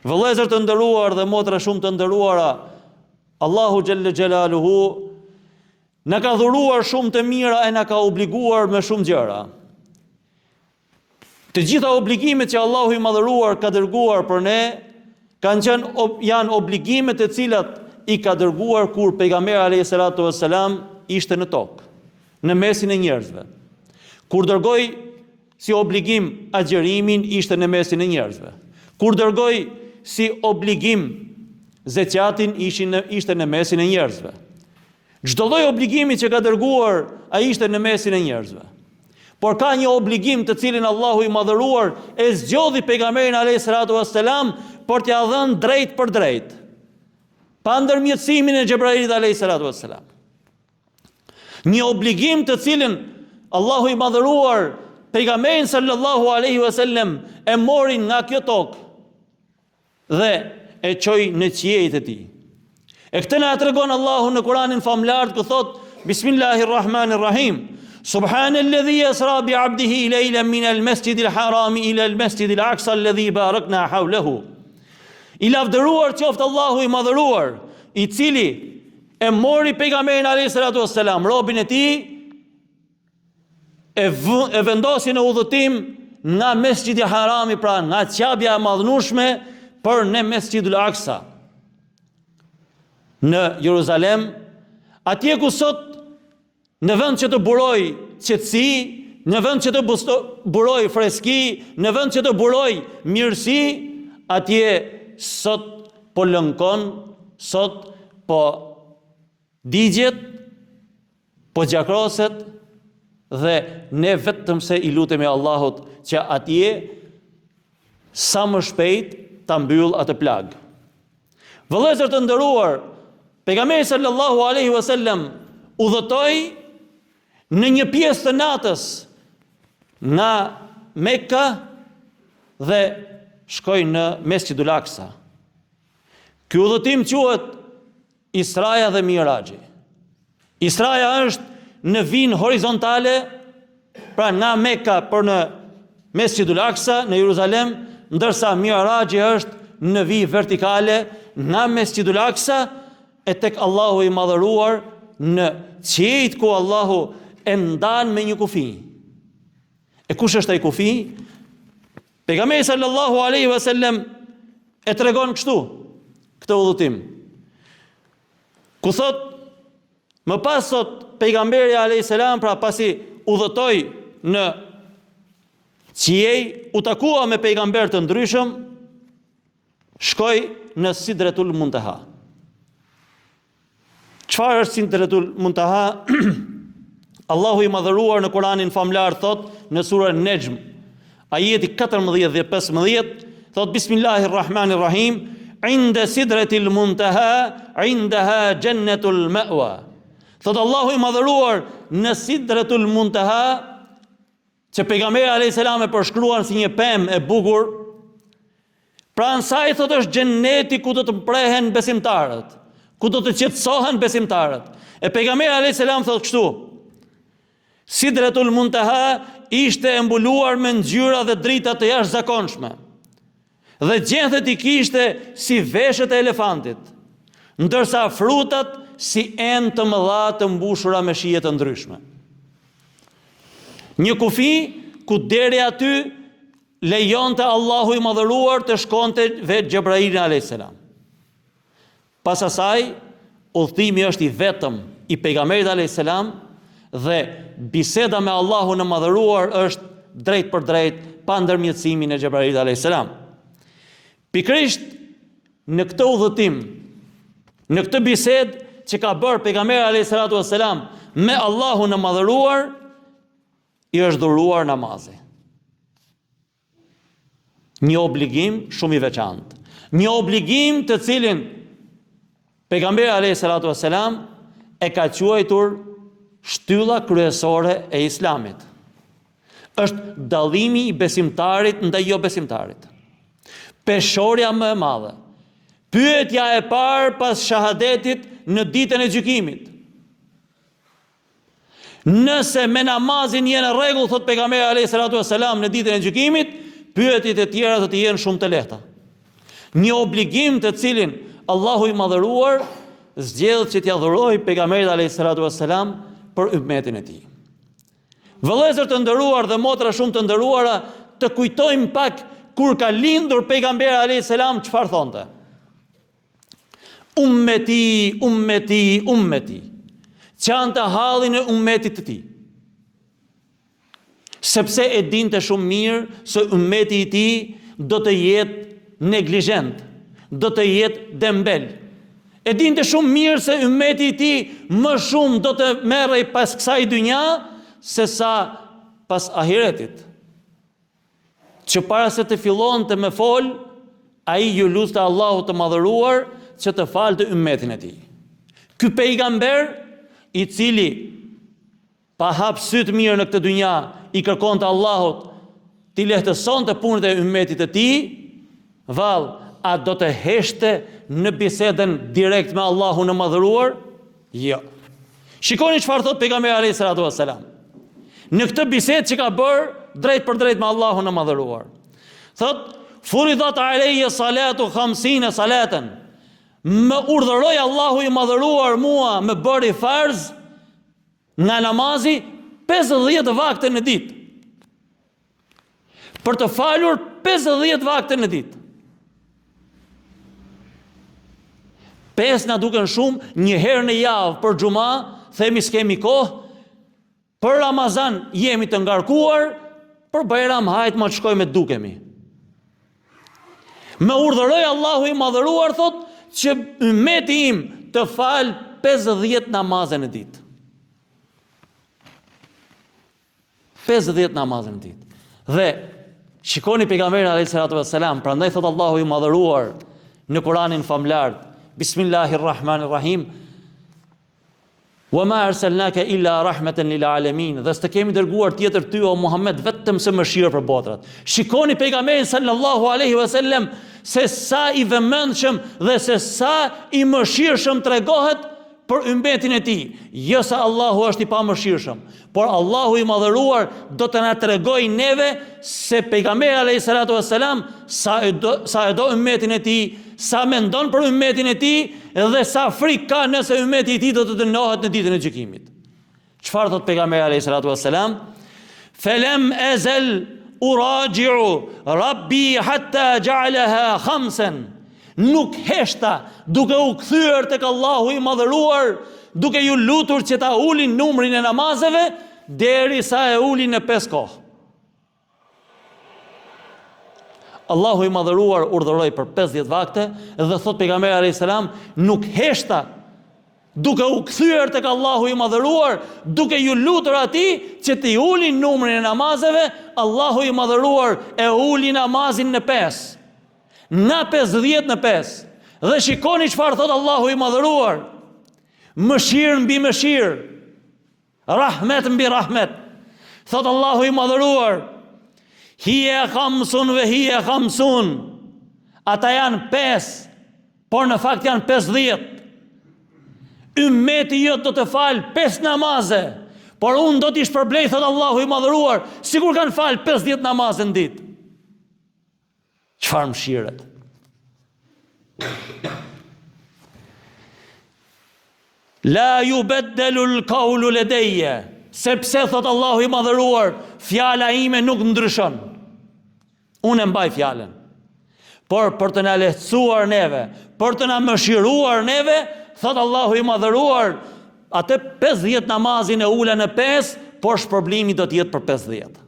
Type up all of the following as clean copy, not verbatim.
Vëllezër të nderuar dhe motra shumë të nderuara, Allahu xhelle xhelaluhu na ka dhuruar shumë të mira e na ka obliguar me shumë gjëra. Të gjitha obligimet që Allahu i madhëruar ka dërguar për ne kanë qenë ob, janë obligime të cilat i ka dërguar kur pejgamberi alayhi salatu vesselam ishte në tokë, në mesin e njerëzve. Kur dërgoi si obligim agjërimin ishte në mesin e njerëzve. Kur dërgoi si obligim zeqatin ishin në, ishte në mesin e njerëzve. Çdo lloj obligimi që ka dërguar, ai ishte në mesin e njerëzve. Por ka një obligim të cilin Allahu i madhëruar e zgjodhi pejgamberin alayhi salatu wassalam për t'ia dhënë drejtpërdrejt. Pa ndërmjetësimin e Xhebrailit alayhi salatu wassalam. Një obligim të cilin Allahu i madhëruar pejgamberin sallallahu alaihi wasallam e mori nga kjo tokë dhe e çoi në qiejt e tij. E këtë na e tregon Allahu në Kuranin famëlartë ku thotë Bismillahirrahmanirrahim. Subhanalladhi asra bi 'abdihi laylan min al-masjid al-haram ila al-masjid al-aqsa alladhi barakna hawlahu. I lavdëruar qoftë Allahu i madhëruar, i cili e mori pejgamberin alayhi salatu wassalam, robin e tij, e, v, e vendosi në udhëtim nga Mesxhidi Harami, pra nga Qabja e madhnushme për në Mesxhidul Aksa në Jeruzalem, atje ku sot në vend që të burojë qetësi, në vend që të burojë freski, në vend që të burojë mirësi, atje sot po lënkon, sot po digjet, Po gjakroset dhe ne vetëm se i lutemi Allahut që atje sa më shpejt ta mbyll atë plagë. Vëllezër të nderuar, pejgamberi sallallahu alaihi wasallam udhëtoi në një pjesë të natës nga Mekka dhe shkoi në Mesxhidul Aksa. Ky udhëtim quhet Israja dhe Miraxhi. Israja është në vijën horizontale, pra nga Mekka për në Mesxhidul Aksa në Jeruzalem, ndërsa Miraxhi është në vijë vertikale nga Mesxhidul Aksa e tek Allahu i madhëruar në qiejt ku Allahu e ndan me një kufi. E kush është ai kufi? Pejgamberi sallallahu alaihi wasallam e tregon kështu këtë udhëtim. Ku thot më pas thot pejgamberi alaihi salam pra pasi udhëtoi në qiej u takua me pejgamberë të ndryshëm shkoi në Sidretul Muntaha. Çfarë është Sidretul Muntaha? Allahu i madhëruar në Kuranin famëlartë thot në surën Nexhm, ajeti 14 dhe 15, thot Bismillahirrahmanirrahim, Inde sidretil muntaha, indaha xhennetul me'wa. Thot Allahu i madhëruar në Sidretul Muntaha, që pejgamberi alayhis salam e përshkruan si një pemë e bukur, pranë saj thotë është xhenneti ku do të mprehen besimtarët, ku do të qetësohen besimtarët. E pejgamberi alayhis salam thotë kështu: Sidretul Muntaha ishte e mbuluar me ngjyra dhe drita të jashtëzakonshme. Dhe gjethet i kishte si veshët e elefantit, ndërsa frutat si enë të mëdha të mbushura me shije të ndryshme. Një kufi ku deri aty lejonte Allahu i madhëruar të shkonte vetë Xhebrailin alayhis salam. Pas asaj, udhëtimi është i vetëm i pejgamberit alayhis salam dhe biseda me Allahun e madhëruar është drejtpërdrejt pa ndërmjetësimin e Xhebrailit alayhis salam. Pikërisht në këtë udhëtim, në këtë bisedë që ka bërë pejgamberi alayhis salatu wassalam me Allahun e madhëruar, i është dhuruar namazi. Një obligim shumë i veçantë. Një obligim të cilin pejgamberi alayhi salatu wasalam e ka quajtur shtylla kryesore e Islamit. Është dallimi i besimtarit ndaj jobesimtarit. Peshorja më e madhe. Pyetja e parë pas shahadetit në ditën e gjykimit. Nëse me namazin je në rregull, thot pejgamberi alayhi salatu wasalam në ditën e gjykimit, pyetjet e tjera do të jenë shumë të lehta. Një obligim të cilin Allahu i madhëruar zgjedh që t'ia dhurojë pejgamberit alayhi salatu wassalam për ymmetin e tij. Vëllezër të nderuar dhe motra shumë të nderuara, të kujtojmë pak kur ka lindur pejgamberi alayhi salam çfarë thonte. Ummeti, ummeti, ummeti. Qante hallin e ummetit të tij. Sepse e dinte shumë mirë se ummeti i tij do të jetë neglizhent, do të jetë dembel. E dinte shumë mirë se ummeti i tij më shumë do të merrej pas kësaj dynja se sa pas ahiretit. Që para se të fillonte me fol, ai iu luste Allahut të madhëruar që të falte ymmetin e tij. Ky pejgamber i cili Pa hap sytë mirë në këtë dynja, i kërkonte Allahut t'i lehtësonte punët e ymmetit të tij, vallë, a do të heshte në bisedën direkt me Allahun e Madhëruar? Jo. Shikoni çfarë thotë pejgamberi alayhi salatu wassalam. Në këtë bisedë që ka bërë drejtpërdrejt me Allahun e Madhëruar. Thotë, "Furidat alayya salatu 50 salatan." Më urdhëroi Allahu i Madhëruar mua, më bëri farz Nga namazi 50 vakte në ditë. Për të falur 50 vakte në ditë. 5 na duken shumë, një herë në javë për xhuma, themi s'kemi kohë, për Ramazan jemi të ngarkuar, për Bajram hajt ma të shkojmë e dukemi. Më urdhëroi Allahu i madhëruar thotë që ymmeti im të falë 50 namaze në ditë. 50 namaze në ditë. Dhe shikoni pejgamberin alayhi salatu vesselam, prandaj thotë Allahu i madhëruar në Kuranin famëlartë, Bismillahirrahmanirrahim, Wa ma arsalnaka illa rahmatan lil alamin. Dhe s'të kemi dërguar tjetër ty o Muhammed vetëm se mëshirë për botrat. Shikoni pejgamberin sallallahu alaihi wasallam se sa i vëmendshëm dhe se sa i mëshirshëm tregohet për ymmetin e tij. Jo se Allahu është i pamëshirshëm, por Allahu i madhëruar do të na tregojë neve se pejgamberi alayhi salatu wassalam sa e do sa e do ymmetin e tij, sa mendon për ymmetin e tij dhe sa frikë ka nëse ymmeti i tij do të dënohet në ditën e gjykimit. Çfarë thotë pejgamberi alayhi salatu wassalam? Felem ezel uraji'u rabbi hatta ja'alaha khamsan. Nuk heshta duke u kthyer tek Allahu i madhëruar, duke iu lutur që ta ulin numrin e namazeve derisa e uli në pesë kohë. Allahu i madhëruar urdhëroi për 50 vakte dhe thotë pejgamberi alayhis salam nuk heshta duke u kthyer tek Allahu i madhëruar, duke iu lutur atij që t'i ulin numrin e namazeve, Allahu i madhëruar e uli namazin në 5. Nga 50 në 5. Dhe shikoni çfarë thotë Allahu i madhëruar. Mëshirë mbi mëshirë. Rahmet mbi rahmet. Thotë Allahu i madhëruar, Hije khamsun ve hije khamsun. Ata janë 5, por në fakt janë 50. Ymmeti jot do të falë 5 namaze, por unë do t'i shpërblej, thotë Allahu i madhëruar, sikur kanë falë 50 namaze në ditë. Çfarë mëshire? La jubeddelu l-kaulu ledejje, sepse, thotë Allahu i madhëruar, fjala ime nuk ndryshon. Unë e mbaj fjalën. Por për të na lehtësuar neve, për të na mëshiruar neve, thotë Allahu i madhëruar, atë 50 namazin e ula në 5, por shpërblimi do të jetë për 50.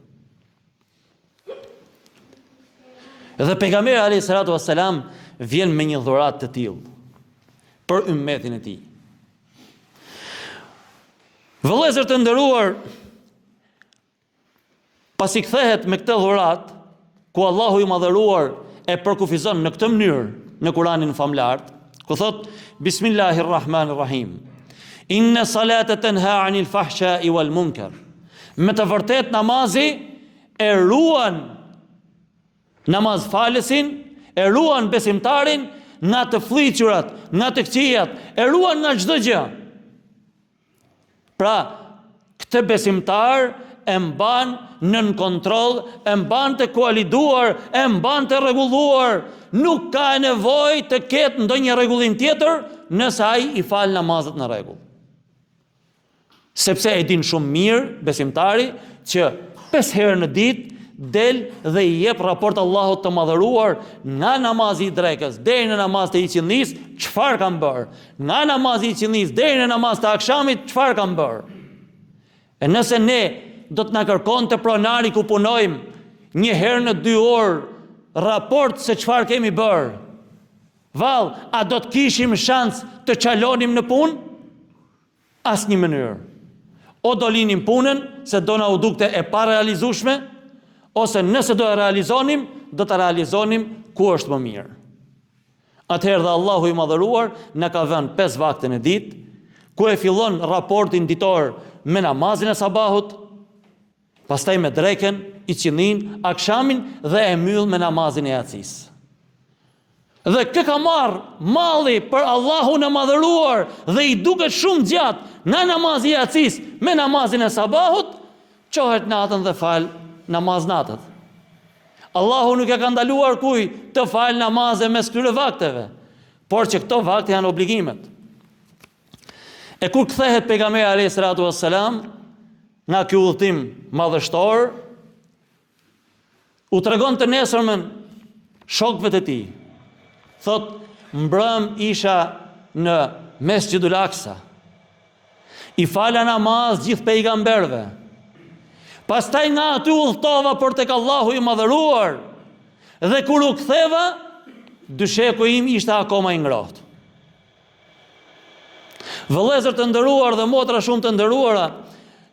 Dhe pejgamberi alayhi salatu wassalam vjen me një dhuratë të tillë për ymmetin e tij. Vëllezër të nderuar, pasi kthehet me këtë dhuratë, ku Allahu i madhëruar e përkufizon në këtë mënyrë në Kuranin famëlartë, ku thotë Bismillahirrahmanirrahim. Inna salata tanha 'anil fahsha'i wal munkar. Me të vërtetë namazi e ruan namazfalësin, e ruan besimtarin nga të flliqurat, nga të këqijat, e ruan nga çdo gjë. Pra, këtë besimtar e mban nën kontroll, e mban të kualiduar, e mban të rregulluar, nuk ka nevojë të ketë ndonjë rregullim tjetër nëse ai i fal namazet në rregull. Sepse e din shumë mirë besimtari që pesë herë në ditë del dhe i jep raport Allahut të madhëruar nga namazi i drekës deri në namaz të iqindisë, çfarë kam bërë? Nga namazi i iqindisë deri në namaz të akshamit, çfarë kam bërë? E nëse ne do të na kërkonte pronari ku punojmë një herë në dy orë raport se çfarë kemi bërë, vallë, a do të kishim shans të çalonim në punë? Asnjë mënyrë. O do linim punën, se do na u dukte e parealizueshme, ose nëse do e realizonim, do ta realizonim ku është më mirë. Atëherë dhe Allahu i Madhëruar na ka vënë pesë vakte në ditë, ku e fillon raportin ditor me namazin e sabahut, pastaj me drekën, iqindinë, akshamin dhe e mbyll me namazin e jacisë. Dhe kë ka marrë malli për Allahun e Madhëruar dhe i duket shumë gjatë nga namazi i jacisë me namazin e sabahut, çohet natën dhe fal namaz natët. Allahu nuk e ka ndaluar kuj të falë namaze mes këtyre vakteve, por që këto vakte janë obligimet. E kur kthehet pejgamberi alayhi salatu wassalam nga ky udhëtim madhështor, U tregon të nesërmen shokëve të tij. Thotë, mbrëm isha në Mesxhidul Aksa. I fala namaz gjithë pejgamberëve. Pastaj nga aty udhëtova për tek Allahu i madhëruar. Dhe kur u ktheva, dysheku im ishte akoma i ngrohtë. Vëllezër të nderuar dhe motra shumë të nderuara,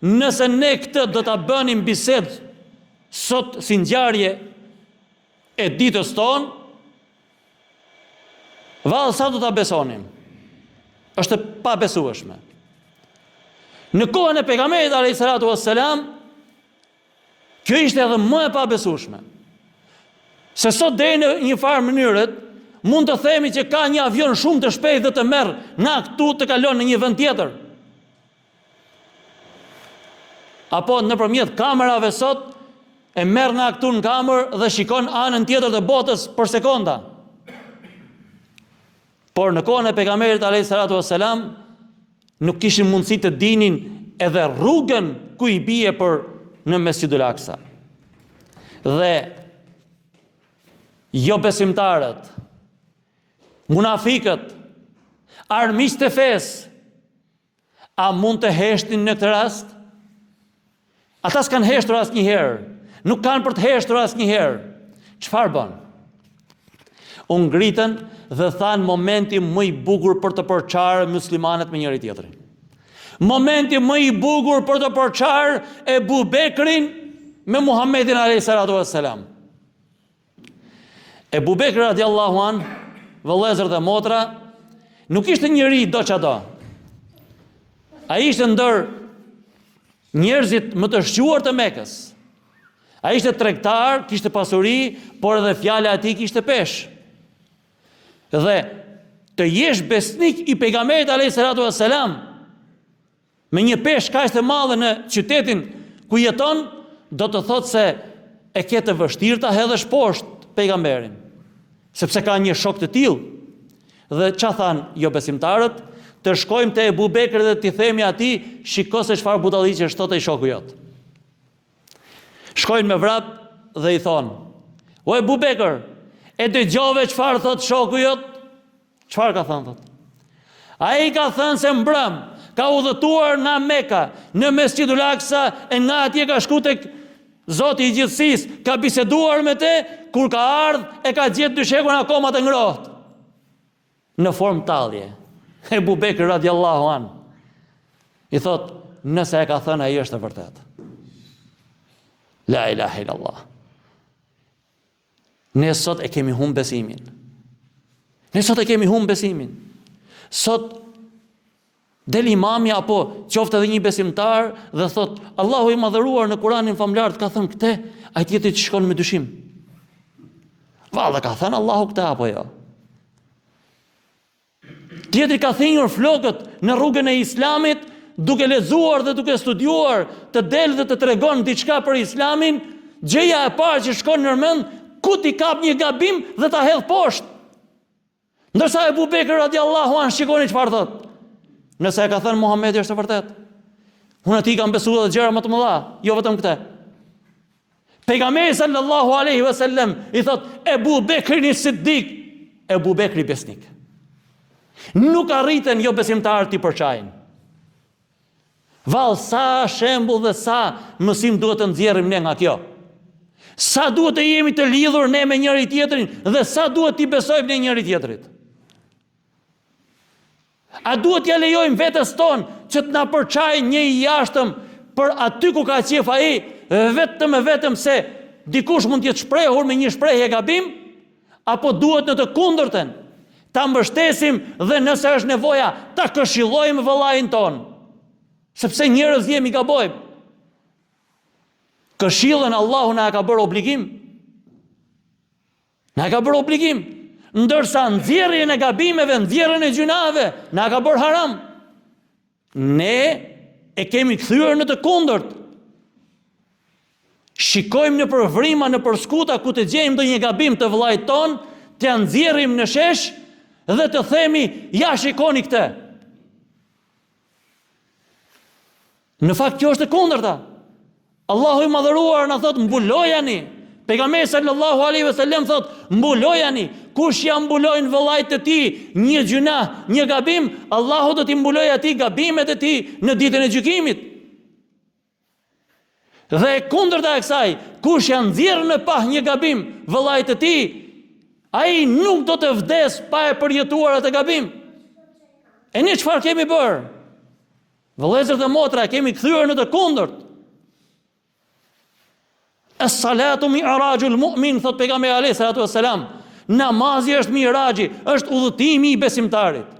nëse ne këtë do ta bënim bisedë sot si ngjarje e ditës tonë, vallë sa do ta besonim? Është e pabesueshme. Në kohën e pejgamberit alayhi salatu wassalam, Kjo ishte edhe më e pabesueshme. Se sot deri në një farë mënyre mund të themi që ka një avion shumë të shpejtë dhe të merr nga këtu të kalon në një vend tjetër. Apo nëpërmjet kamerave sot e merr nga këtu në kamerë dhe shikon anën tjetër të botës për sekonda. Por në kohën e pejgamberit alayhi salatu wassalam nuk kishin mundësi të dinin edhe rrugën ku i bie për në Mesxhidul Aksa. Dhe jobesimtarët, munafikët, armiqtë e fesë, A mund të heshtin në këtë rast? Ata s'kanë heshtur asnjëherë. Nuk kanë për të heshtur asnjëherë. Çfarë bënë? U ngritën dhe thanë momenti më i bukur për të përçarë muslimanët me njëri-tjetrin. Momenti më i bukur për të përçarë Ebu Bekrin me Muhammedin a.s. Ebu Bekri radiallahu anh, vëllezër dhe motra, nuk ishte njeri do ça do. Ai ishte ndër njerëzit më të shquar të Mekës. Ai ishte tregtar, kishte pasuri, por edhe fjala e tij kishte peshë. Dhe të jesh besnik i pejgamberit alayhi salatu wassalam, Me një peshë kaq të madhe në qytetin ku jeton, do të thotë se e ke të vështirë ta hedhësh poshtë pejgamberin, sepse ka një shok të tillë. Dhe ça thanë jobesimtarët? Të shkojmë te Ebu Bekri dhe t'i themi atij, shiko se çfarë budalliqesh thotë ai shoku jot. Shkojnë me vrap dhe i thonë, o Ebu Bekër, e dëgjove çfarë thotë shoku jot? Çfarë ka thënë, thotë? Ai ka thënë se mbrëm, ka udhëtuar nga Meka, në Mesxhidul Aksa, e nga atje ka shku tek Zoti i gjithësisë, ka biseduar me te, kur ka ardhë, e ka gjetë dyshekun akoma të ngrohtë. Në formë tallje. Ebu Bekri radiallahu anh. I thotë, nëse e ka thënë, ai është e vërtetë. La ilaha illallah. Ne sot e kemi humb besimin. Ne sot e kemi humb besimin. Sot del imami apo qoftë edhe një besimtar dhe thotë Allahu i madhëruar në Kuranin famëlartë ka thënë këtë, ai tjetri të shikon me dyshim. Vallë ka thënë Allahu këtë apo jo? Tjetri ka thinjur flokët në rrugën e Islamit duke lexuar dhe duke studiuar, të del dhe të tregon diçka për Islamin, gjëja e parë që shkon në mend, ku t'i kap një gabim dhe ta hedh poshtë. Ndërsa Ebu Bekri radiallahu anh shikoni çfarë thotë. Nëse e ka thënë Muhamedi është e vërtetë. Unë atij i kam besuar edhe gjëra më të mëdha, jo vetëm këtë. Pejgamberi sallallahu alaihi wasallam i thotë Ebu Bekrin es-Siddik, Ebu Bekri besnik. Nuk arritën jobesimtarët t'i përçajnë. Vallë, sa shembull dhe sa mësim duhet të nxjerrim ne nga kjo? Sa duhet të jemi të lidhur ne me njëri tjetrin dhe sa duhet t'i besojmë ne njëri tjetrit? A duhet t'ia lejojmë vetes tonë që të na përçajë një i jashtëm për aty ku ka qejf ai, vetëm e vetëm se dikush mund të jetë shprehur me një shprehje gabim, apo duhet në të kundërtën, ta mbështesim dhe nëse është nevoja, ta këshillojmë vëllain tonë, sepse njerëz jemi gabojmë. Këshillën Allahu na e ka bërë obligim. Na e ka bërë obligim. Ndërsa nxjerrjen e gabimeve, nxjerrjen e gjynaheve, na e ka bërë haram. Ne e kemi kthyer në të kundërt. Shikojmë nëpër vrima, nëpër skuta ku të gjejmë ndonjë gabim të vëllait tonë, t'ia nxjerrim në shesh dhe të themi, ja shikoni këtë. Në fakt kjo është e kundërta. Allahu i madhëruar na thotë mbulojani. Pejgamberi sallallahu alaihi wasallam thotë mbulojani. Kush ia mbulon vëllait të tij një gjynah, një gabim, Allahu do t'i mbulojë atij gabimet e tij në ditën e gjykimit. Dhe e kundërta e kësaj, kush ia nxjerr në pah një gabim vëllait të tij, ai nuk do të vdesë pa e përjetuar atë gabim. E ne çfarë kemi bërë? Vëllezër dhe motra, e kemi kthyer në të kundërt. Es salatu mi'rajul mu'min, thotë pejgamberi alayhi salatu wassalam. Namazi është miraxhi, është udhëtimi i besimtarit.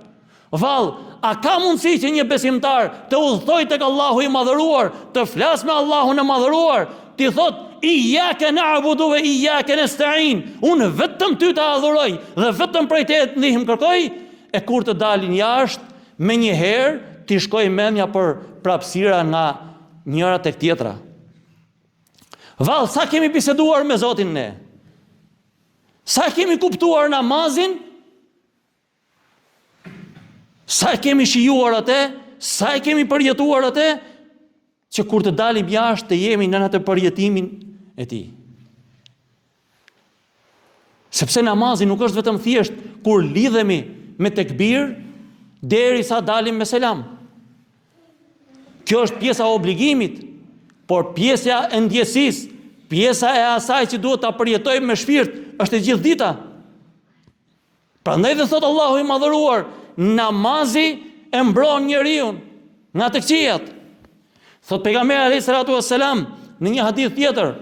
Vallë, a ka mundësi që një besimtar të udhëtojë tek Allahu i madhëruar, të flasë me Allahun e madhëruar, t'i thotë Ijjake na'budu ve ijjake nesta'in, unë vetëm ty të adhuroj dhe vetëm prej teje ndihmë kërkoj, e kur të dalin jashtë, menjëherë t'i shkojë mendja për prapësira nga njëra tek tjetra. Vallë, sa kemi biseduar me Zotin ne? Sa kemi kuptuar namazin? Sa e kemi shijuar atë? Sa e kemi përjetuar atë? Që kur të dalim jashtë të jemi nën atë përjetimin e tij. Sepse namazi nuk është vetëm thjesht kur lidhemi me tekbir derisa dalim me selam. Kjo është pjesa e obligimit, por pjesa e ndjesisë, pjesa e asaj që duhet ta përjetojmë me shpirt, është e gjithë dita. Prandaj dhe thotë Allahu i madhëruar, namazi e mbron njeriun nga të këqijat. Thotë pejgamberi alayhi salatu wassalam në një hadith tjetër,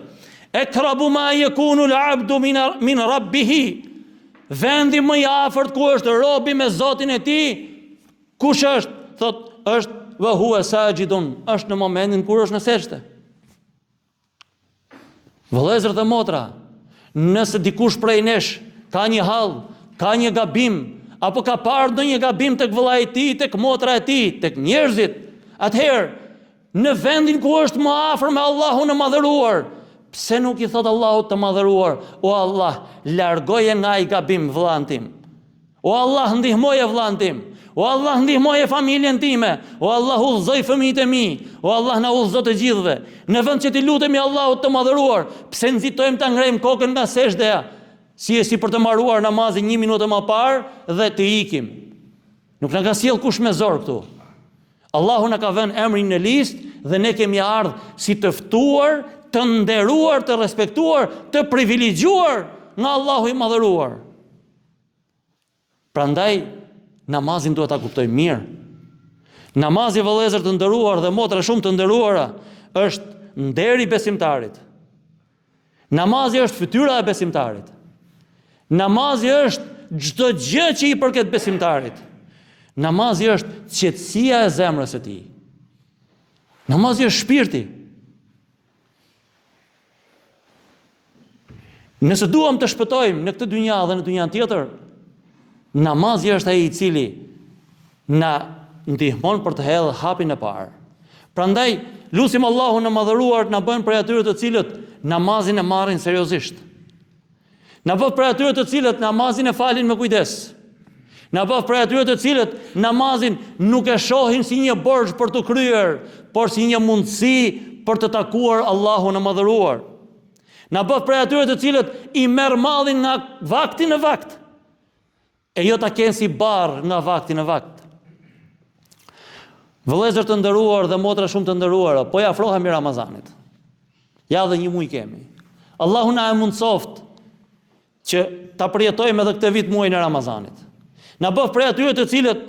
Ekrabu ma jekunu l'abdu min, min rabbihi, vendi më i afërt ku është robi me Zotin e tij, kush është? Thotë, është ve hua saxhidun, është në momentin kur është në sexhde. Vëllezër dhe motra, nëse dikush prej nesh ka një hall, ka një gabim, apo ka parë ndonjë gabim tek vëllai i tij, tek motra e tij, tek njerëzit, atëherë në vendin ku është më afër me Allahun e madhëruar, pse nuk i thotë Allahut të madhëruar, o Allah, largoje nga ai gabim vëllain tim. O Allah ndihmoje vëllain tim. O Allah ndihmoje familjen time. O Allah udhëzoji fëmijët e mi. O Allah na udhëzo të gjithëve. Në vend që t'i lutemi Allahut të madhëruar, pse nxitojmë ta ngrejmë kokën nga sexhdeja? Si e si për të mbaruar namazin një minutë më parë dhe të ikim. Nuk na ka sjellë kush me zor këtu. Allahu na ka vënë emrin në listë dhe ne kemi ardhë si të ftuar, të nderuar, të respektuar, të privilegjuar nga Allahu i madhëruar. Prandaj namazin duhet ta kuptojmë mirë. Namazi vëllezër të nderuar dhe motra shumë të nderuara është nderi i besimtarit. Namazi është fytyra e besimtarit. Namazi është çdo gjë që i përket besimtarit. Namazi është qetësia e zemrës së tij. Namazi është shpirti. Nëse duam të shpëtojmë në këtë dynja dhe në dynjanë tjetër, namazi është ai i cili na ndihmon për të hedhë hapin e parë. Prandaj, lusim Allahun e madhëruar të na bën prej atyre të cilët namazin e marrin seriozisht. Na bëftë prej atyre të cilët namazin e falin me kujdes. Na bëftë prej atyre të cilët namazin nuk e shohin si një borxh për t'u kryer, por si një mundësi për të takuar Allahun e madhëruar. Na bëftë prej atyre të cilët i merr malli nga vakti në vakt. E jo ta kenë si barrë nga vakti në vakt. Vëllezër të nderuar dhe motra shumë të nderuara, po i afrohemi Ramazanit. Ja dhe një muaj kemi. Allahu na e mundësoftë që ta përjetojmë edhe këtë vit muajin e Ramazanit. Na bëftë prej atyre të cilët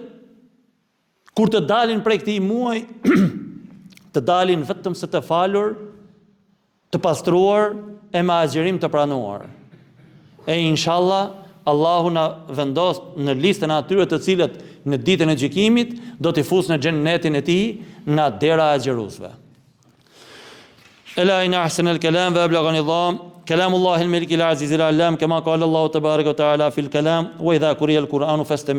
Kur të dalin prej këtij muaji, të dalin vetëm se të falur, të pastruar e me agjërim të pranuar. E inshallah, Allahu na vendostë në listën e atyre të cilët në ditën e gjykimit do t'i fusë në xhennetin e tij nga dera e agjëruesve. Ela inna ahsan al kalam wa ablagha nizam kalam Allah al malik al aziz al allam kama qala Allah tabaraka wa taala fil kalam wa idha quriya al quran fastami'u.